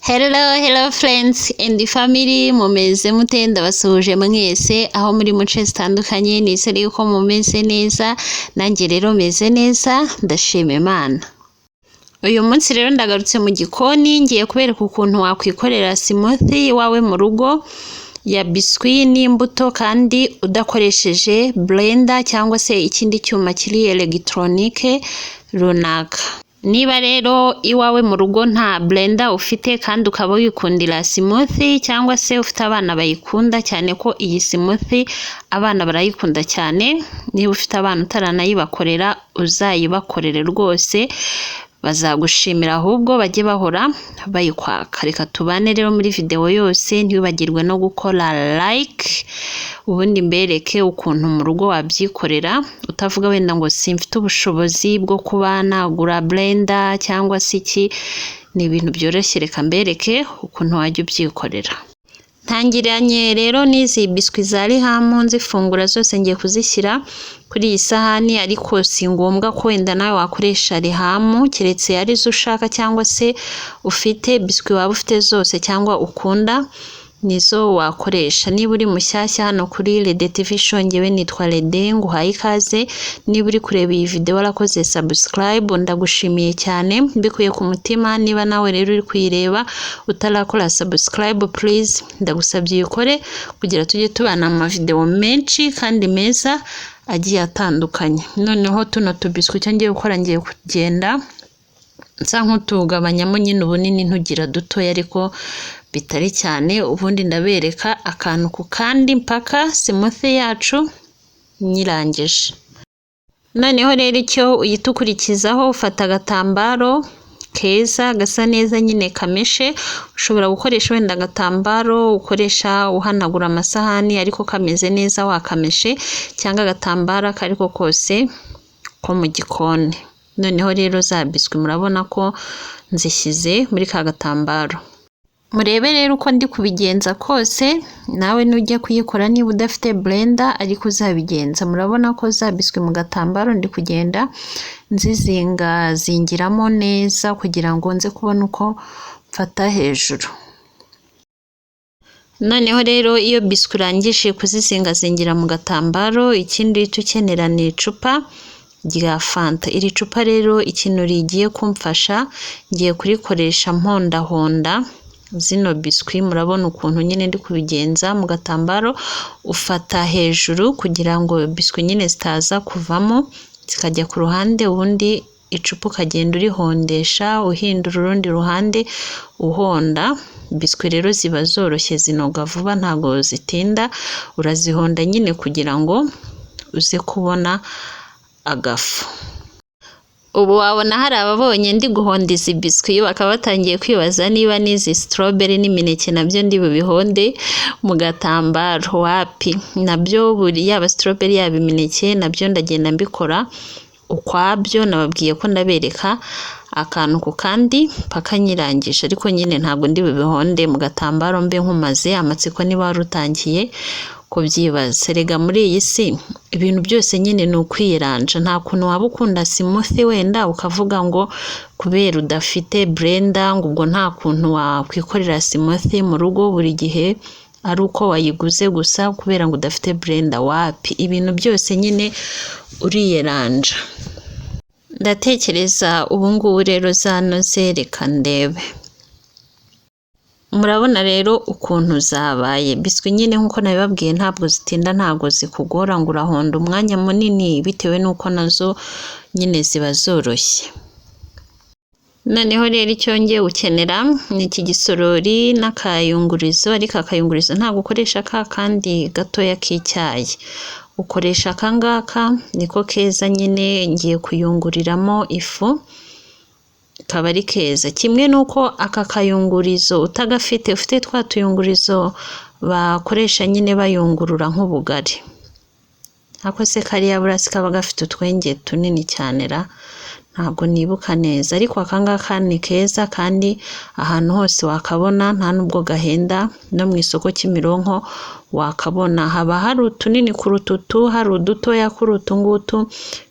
Hello, hello friends and family, mumeze mute? Ndabasuhuje mwese aho muri mu nce zitandukanye. Nizere yuko mumeze neza, nanjye rero meze neza, ndashima Imana. Uyu munsi rero ndagarutse mu gikoni, ngiye kubereka ukuntu wakwikorera smoothie iwawe mu rugo ya biscuit n'imbuto, kandi udakoresheje blender cyangwa se ikindi cyuma kiri elegitoronike runaka. Niba rero iwawe mu rugo nta blender ufite kandi ukaba wikundira smoothie, cyangwa se ufite abana bayikunda cyane, ko iyi smoothie abana barayikunda cyane, niba ufite abana utaranayibakorera, uzayibakorere rwose, bazagushimira, ahubwo bajye bahora bayikwaka. Reka tubane rero muri videwo yose, ntiwibagirwe no gukora like, ubundi mbereke ukuntu mu rugo wabyikorera utavuga wenda ngo simfite ubushobozi bwo kuba nagura blender cyangwa se iki. Ni ibintu byoroshye, reka mbereke ukuntu wajya ubyikorera. Ntangiranye rero n'izi biscuit za Riham, nzifungura zose, ngiye kuzishyira kuri iyi sahani, ariko si ngombwa ko wenda nawe wakoresha Riham, keretse arizo ushaka cyangwa se ufite biscuit waba ufite zose cyangwa ukunda, nizo wakoresha. Niba uri mushyashya hano kuri Rede TV Show, ngewe nitwa Rede, nguhaye ikaze. Niba uri kureba iyi video warakoze subscribe, ndagushimiye cyane mbikuye ku mutima. Niba nawe rero uri kuyireba utarakora subscribe, please ndagusabye uyikore kugira tujye tubana amavideo menshi kandi meza agiye atandukanye. Noneho tuno tubiscuit, icyo ngiye gukora, ngiye kugenda nsa nk'utugabanyamo nyine ubunini, ntugira dutoya ariko bitari cyane. Ubundi ndabereka akantu ku kandi mpaka smoothie yacu nyirangije. Noneho rero icyo uhita ukurikizaho, ufata agatambaro keza gasa neza nyine kameshe. Ushobora gukoresha wenda agatambaro ukoresha uhanagura amasahani ariko kameze neza wakameshe, cyangwa agatambaro ako ariko kose ko mu gikoni. Noneho rero za biscuit murabona ko nzishyize muri ka gatambaro. Murebe rero uko ndi kubigenza kose, nawe nujya kuyikora niba udafite blender ariko uzabigenza. Murabona ko za biscuit mu gatambaro ndi kugenda nzizingazingiramo neza kugira ngo nze kubona uko mfata hejuru. Noneho rero iyo biscuit urangije kuzizingazingira mu gatambaro, ikindi uhita ukenera ni icupa rya Fanta. Iri cupa rero ikintu rigiye kumfasha, ngiye kurikoresha mpondahonda zino biscuit. Murabona ukuntu nyine ndi kubigenza mu gatambaro, ufata hejuru kugira ngo biscuit nyine zitaza kuvamo zikajya ku ruhande, ubundi icupa ukagenda urihondesha, uhindura urundi ruhande uhonda. Biscuit rero ziba zoroshye, zinoga vuba, ntabwo zitinda. Urazihonda nyine kugira ngo uze kubona agafu. Ubu wabona hari ababonye ndi guhonda izi biscuit bakaba batangiye kwibaza niba n'izi strawberry n'imineke nabyo ndi bubihonde mu gatambaro. Wapi, nabyo buri, yaba strawberry yaba imineke, nabyo ndagenda mbikora ukwabyo. Nababwiye ko ndabereka akantu ku kandi mpaka nyirangije, ariko nyine ntabwo ndi bubihonde mu gatambaro mbe nkumaze amatsiko niba wari utangiye kubyibaza. Rega muri iyi si ibintu byose nyine ni ukwiyeranja. Nta kuntu waba ukunda smoothie wenda ukavuga ngo kubera udafite blender ngo ubwo nta kuntu wakwikorera smoothie mu rugo, buri gihe ari uko wayiguze gusa kubera ngo udafite blender. Wapi, ibintu byose nyine uriyeranja. Ndatekereza ubu ngubu rero zanoze, reka ndebe. Murabona rero ukuntu zabaye biscuit nyine. Nk'uko nabibabwiye, ntabwo zitinda, ntabwo zikugora ngo urahonda umwanya munini, bitewe n'uko nazo nyine ziba zoroshye. Noneho rero icyo ngiye gukenera ni iki gisorori n'akayungurizo, ariko akayungurizo ntabwo ukoresha ka kandi gatoya k'icyayi, ukoresha aka ngaka, niko keza nyine. Ngiye kuyunguriramo ifu, kaba ari keza. Kimwe n'uko aka kayungurizo utagafite, ufite twa tuyungurizo bakoresha nyine bayungurura nk'ubugari, ako se kariya burasi kaba gafite utwenge tunini cyane ra, ntabwo nibuka neza, ariko aka ngaka ni keza kandi ahantu hose wakabona, nta nubwo gahenda, no mu isoko Kimironko wakabona. Haba hari utunini kuruta utu, hari udutoya kuri utu ngutu,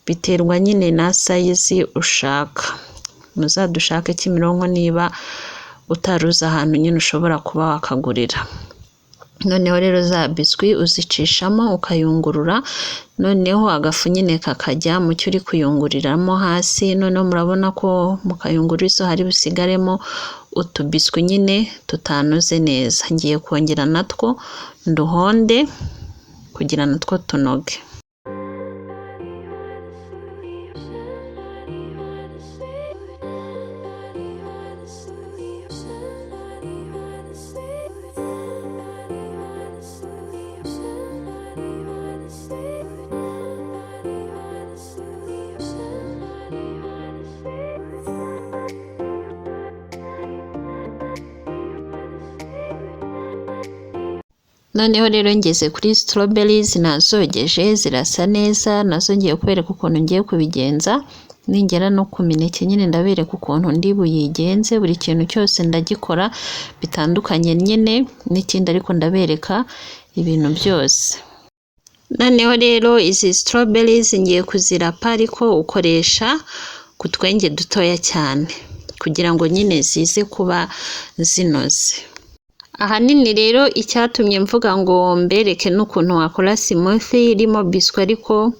biterwa nyine na size ushaka. Muzadushake Kimironko niba utaruzi ahantu nyine ushobora kuba wakagurira. Noneho rero za biswi uzicishamo ukayungurura, noneho agafu nyine kakajya mu cyo uri kuyunguriramo hasi. Noneho murabona ko mu kayungurizo hari busigaremo utubiswi nyine tutanoze neza. Ngiye kongera natwo nduhonde kugira natwo tunoge. Noneho rero ngeze kuri strawberries, nazogeje zirasa neza, nazo ngiye kubereka ukuntu ngiye kubigenza. Ningera no ku mineke nyine ndabereka ukuntu ndi buyigenze, buri kintu cyose ndagikora bitandukanye nyine n'ikindi, ariko ndabereka ibintu byose. Noneho rero izi strawberries ngiye kuzirapa, ariko ukoresha ku twenge dutoya cyane kugira ngo nyine zize kuba zinoze. Ahanini rero icyatumye mvuga ngo mbereke n'ukuntu wakora smoothie irimo biswi ariko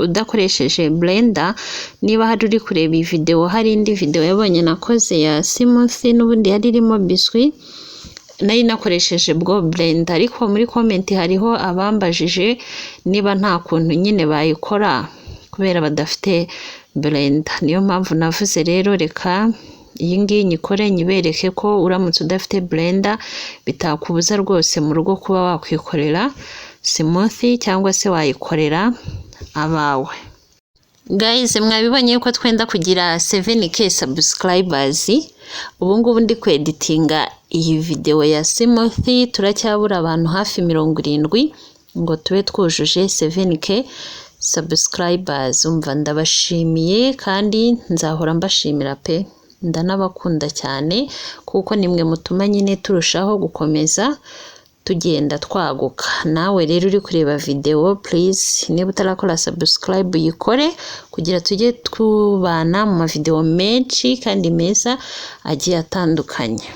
udakoresheje blender, niba hari uri kureba iyi video hari indi video yabonye nakoze ya smoothie n'ubundi yari irimo biswi, nari nakoresheje bwo blender, ariko muri comment hariho abambajije niba nta kuntu nyine bayikora kubera badafite blender. Niyo mpamvu navuze rero reka iyi ngiyi nyikore nyibereke ko uramutse udafite blender bitakubuza rwose mu rugo kuba wakwikorera smoothie cyangwa se wayikorera abawe. Guys, mwabibonye yuko twenda kugira 7K subscribers. Ubu ngubu ndi kweditinga iyi video ya smoothie, turacyabura abantu hafi 70 ngo tube twujuje 7K subscribers. Umva ndabashimiye kandi nzahora mbashimira pe, ndanabakunda cyane kuko nimwe mutuma nyine turushaho gukomeza tugenda twaguka. Nawe rero uri kureba video, please niba utarakora subscribe uyikore kugira tujye tubana mu mavideo menshi kandi meza agiye atandukanye.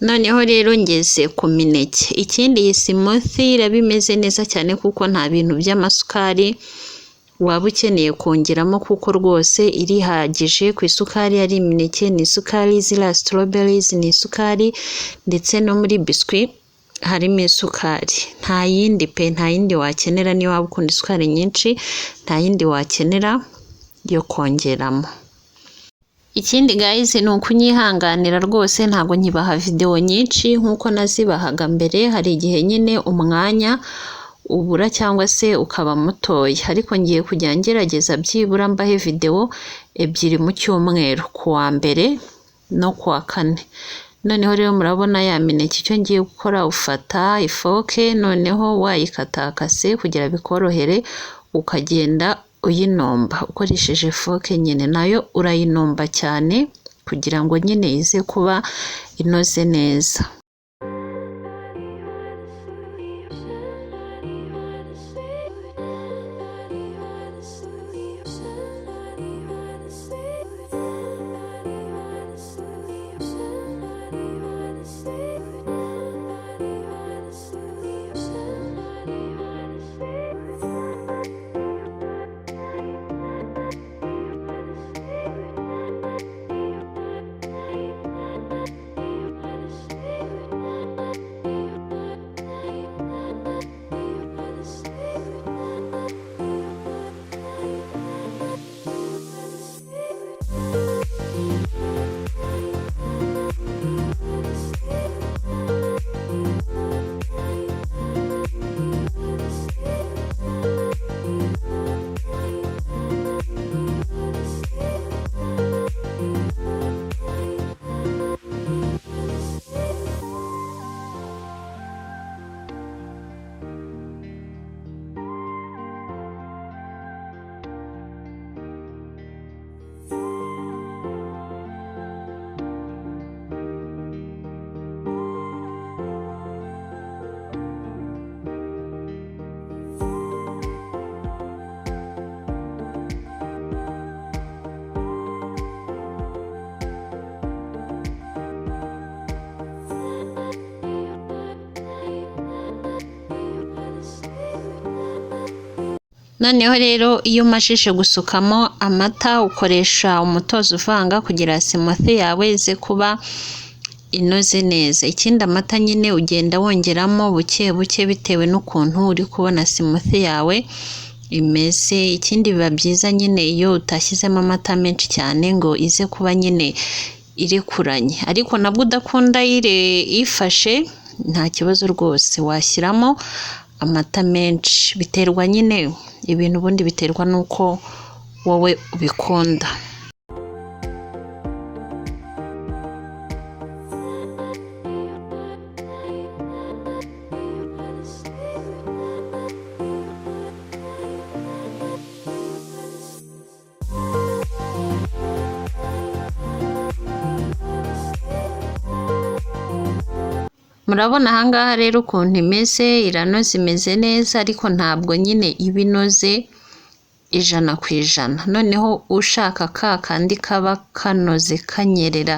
Noneho rero ngeze ku mineke. Ikindi iyi smoothie iraba imeze neza cyane kuko nta bintu by'amasukari waba ukeneye kongeramo, kuko rwose irihagije ku isukari. Ari imineke ni isukari, ziriya strawberries ni isukari, ndetse no muri biswi harimo isukari. Nta yindi pe, nta yindi wakenera. Niyo waba ukunda isukari nyinshi, nta yindi wakenera yo kongeramo. Ikindi guys ni ukunyihanganira rwose, ntabwo nkibaha video nyinshi nk'uko nazibahaga mbere. Hari igihe nyine umwanya ubura cyangwa se ukaba mutoya, ariko ngiye kujya ngerageza byibura mbahe video 2 mu cyumweru, ku wa mbere no ku wa kane. Noneho rero murabona ya mineke icyo ngiye gukora, ufata ifoke noneho wayikatakase kugira bikorohere, ukagenda uyinomba ukoresheje foke nyine, nayo urayinomba cyane kugira ngo nyine ize kuba inoze neza. Noneho rero iyo umajije gusukamo amata, ukoresha umutozo uvanga kugira smoothie yawe ize kuba inoze neza. Ikindi, amata nyine ugenda wongeramo buke buke bitewe n'ukuntu uri kubona smoothie yawe imeze. Ikindi, biba byiza nyine iyo utashyizemo amata menshi cyane ngo ize kuba nyine irekuranye, ariko nabwo udakunda ifashe, nta kibazo rwose, washyiramo amata menshi. Biterwa nyine, ibintu ubundi biterwa n'uko wowe ubikunda. Murabona ahangaha rero ukuntu imeze, iranoze, imeze neza, ariko ntabwo nyine iba inoze 100%. Noneho ushaka ka kandi kaba kanoze, kanyerera,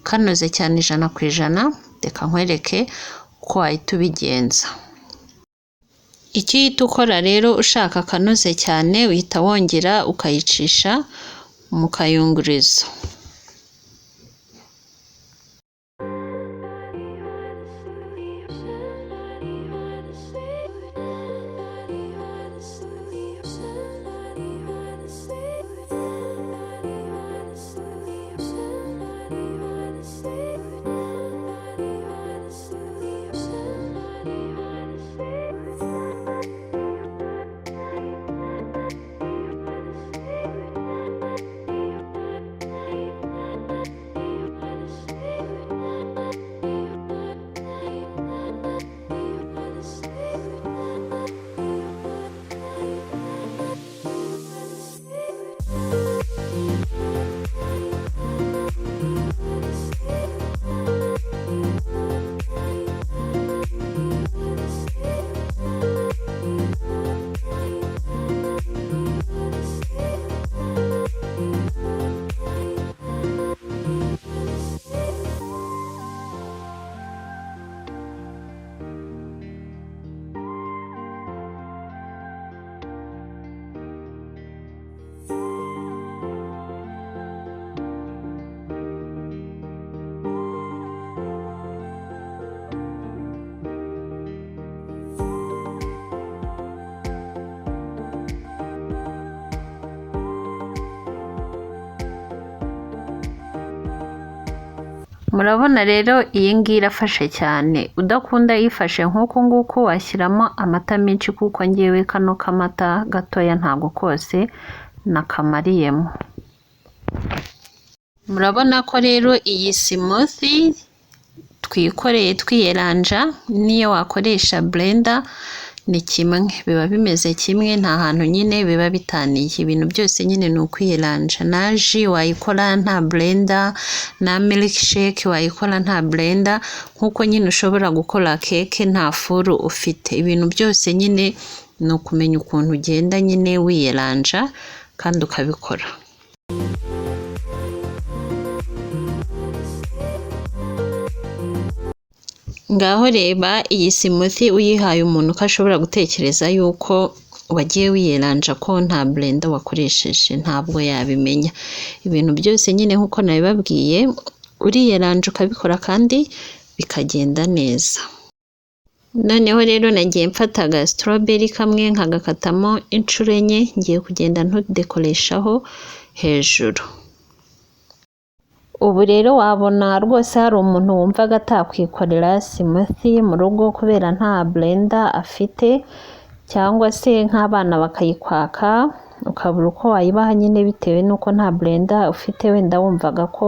kanoze cyane 100%, reka nkwereke uko wahita ubigenza. Icyo uhita ukora rero ushaka akanoze cyane, uhita wongera ukayicisha mu kayungirizo. Murabona rero iyi ngiyi irafashe cyane. Udakunda yifashe nk'uku nguku, washyiramo amata menshi, kuko ngewe kano k'amata gatoya ntabwo kose nakamariyemo. Murabona ko rero iyi smoothie twikoreye twiyeranja, n'iyo wakoresha blender ni kimwe, biba bimeze kimwe, nta hantu nyine biba bitaniye. Ibintu byose nyine ni ukwiyeranja. Na jus wayikora nta blender, na milkshake wayikora nta blender, nk'uko nyine ushobora gukora keke nta furu ufite. Ibintu byose nyine ni ukumenya ukuntu ugenda nyine wiyeranja kandi ukabikora. Ngaho reba iyi smoothie, uyihaye umuntu ko ashobora gutekereza yuko wagiye wiyeranja, ko nta blender wakoresheje? Ntabwo yabimenya. Ibintu byose nyine nk'uko nabibabwiye, uriyeranja ukabikora kandi bikagenda neza. Noneho rero nagiye mfata aga strawberry kamwe nkagakatamo inshuro enye, ngiye kugenda ntudekoreshaho hejuru. Ubu rero wabona rwose hari umuntu wumvaga atakwikorera smoothie mu rugo kubera nta blender afite, cyangwa se nk'abana bakayikwaka ukabura uko wayibaha nyine bitewe n'uko nta blender ufite. Wenda wumvaga ko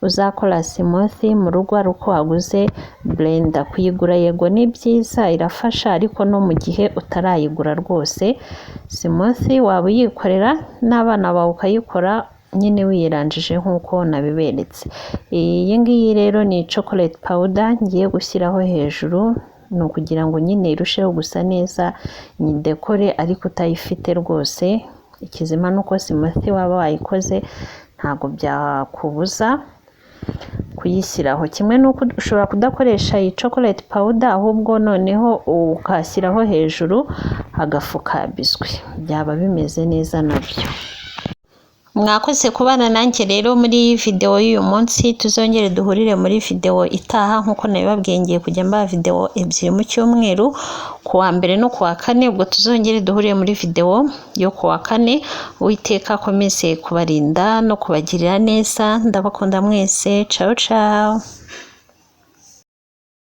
uzakora smoothie mu rugo ari uko waguze blender. Kuyigura yego ni byiza, irafasha, ariko no mu gihe utarayigura rwose smoothie waba uyikorera n'abana bawe, ukayikora nyine wiyeranjije nk'uko nabiberetse. Iyi ngiyi rero ni chocolate powder ngiye gushyiraho hejuru, ni ukugira ngo nyine irusheho gusa neza, nyidekore. Ariko utayifite rwose, ikizima ni uko smoothie waba wayikoze, ntabwo byakubuza. kuyishyiraho. Kimwe n'uko ushobora kudakoresha iyi chocolate powder, ahubwo noneho ukashyiraho hejuru agafu ka biscuit, byaba bimeze neza nabyo. Mwakoze kubana nanjye rero muri videwo y'uyu munsi. Tuzongere duhurire muri videwo itaha. Nk'uko nabibabwiye, ngiye kujya mbaha videwo ebyiri mu cyumweru, ku wa mbere no ku wa kane. Ubwo tuzongere duhurire muri videwo yo ku wa kane. Uwiteka akomeze kubarinda no kubagirira neza. Ndabakunda mwese. Ciao ciao.